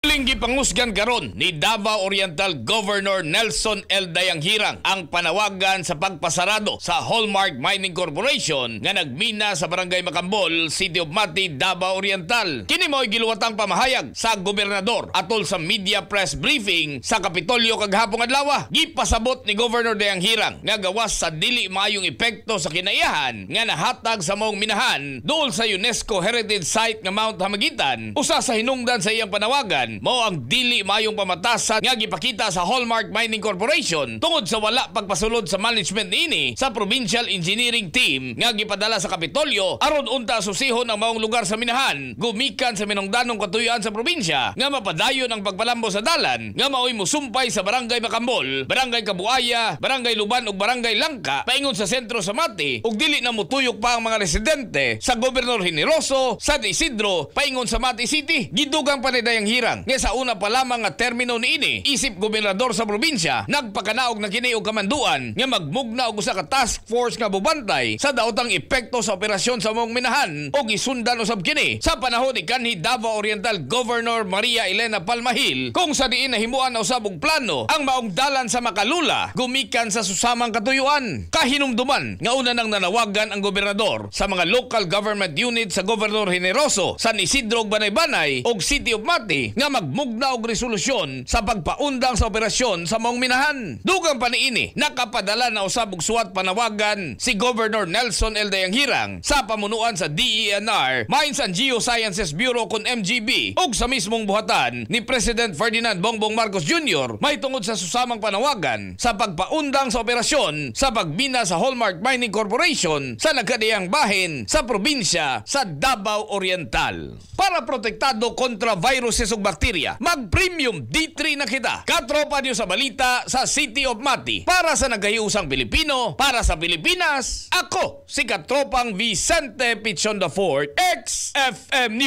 Muling gipangusgan karon ni Davao Oriental Governor Nelson L. Dayanghirang ang panawagan sa pagpasarado sa Hallmark Mining Corporation nga nagmina sa Barangay Macambol, City of Mati, Davao Oriental. Kini mo'y giluwatang pamahayag sa gobernador atol sa media press briefing sa Kapitolyo kaghapong adlaw. Gipasabot ni Governor Dayanghirang nga gawas sa dili maayong epekto sa kinaiyahan nga nahatag sa maong minahan duol sa UNESCO Heritage Site nga Mount Hamagitan, usa sa hinungdan sa iyang panawagan mao ang dili maayong pamatasan nga gipakita sa Hallmark Mining Corporation tungod sa wala pagpasulod sa management niini sa Provincial Engineering Team nga gipadala sa Kapitolyo aron unta susihon ang maong lugar sa minahan gumikan sa minungdanong katuyuan sa probinsya nga mapadayon ang pagpalambo sa dalan nga maoy musumpay sa Barangay Macambol, Barangay Kabuaya, Barangay Luban ug Barangay Langka paingon sa sentro sa Mati ug dili na mutuyok pa ang mga residente sa Gobernador Generoso, San Isidro paingon sa Mati City. Gidugang pa ni Dayanghirang nga sa una pa lamang nga termino niini isip gobernador sa probinsya, nagpakanaog na kini og kamanduan nga magmugna og usa ka task force nga bubantay sa daotang epekto sa operasyon sa maong minahan og isundan usab kini sa panahon ni kanhi Davao Oriental Governor Maria Elena Palma Gil, kung sa diin nahimuan na usab og plano ang maong dalan sa Makalula gumikan sa susamang katuyuan. Kahinumduman nga una nang nanawagan ang gobernador sa mga local government unit sa Gobernador Generoso, San Isidro ug Banay-Banay ug City of Mati nga magmugna og resolusyon sa pagpaundang sa operasyon sa maong minahan. Dugang pa niini, nakapadala na usab og suwat panawagan si Governor Nelson L. Dayanghirang sa pamunuan sa DENR, Mines and Geosciences Bureau kon MGB, ug sa mismong buhatan ni President Ferdinand Bongbong Marcos Jr. may tungod sa susamang panawagan sa pagpaundang sa operasyon sa pagmina sa Hallmark Mining Corporation sa nagkadiyang bahin sa probinsya sa Davao Oriental. Para protektado kontra viruses ug bakterya, mag-Premium D3 na kita. Katropa niyo sa balita sa City of Mati. Para sa nagkahiusang Pilipino, para sa Pilipinas, ako si Katropang Vicente Pichon the Fourth, XFM News.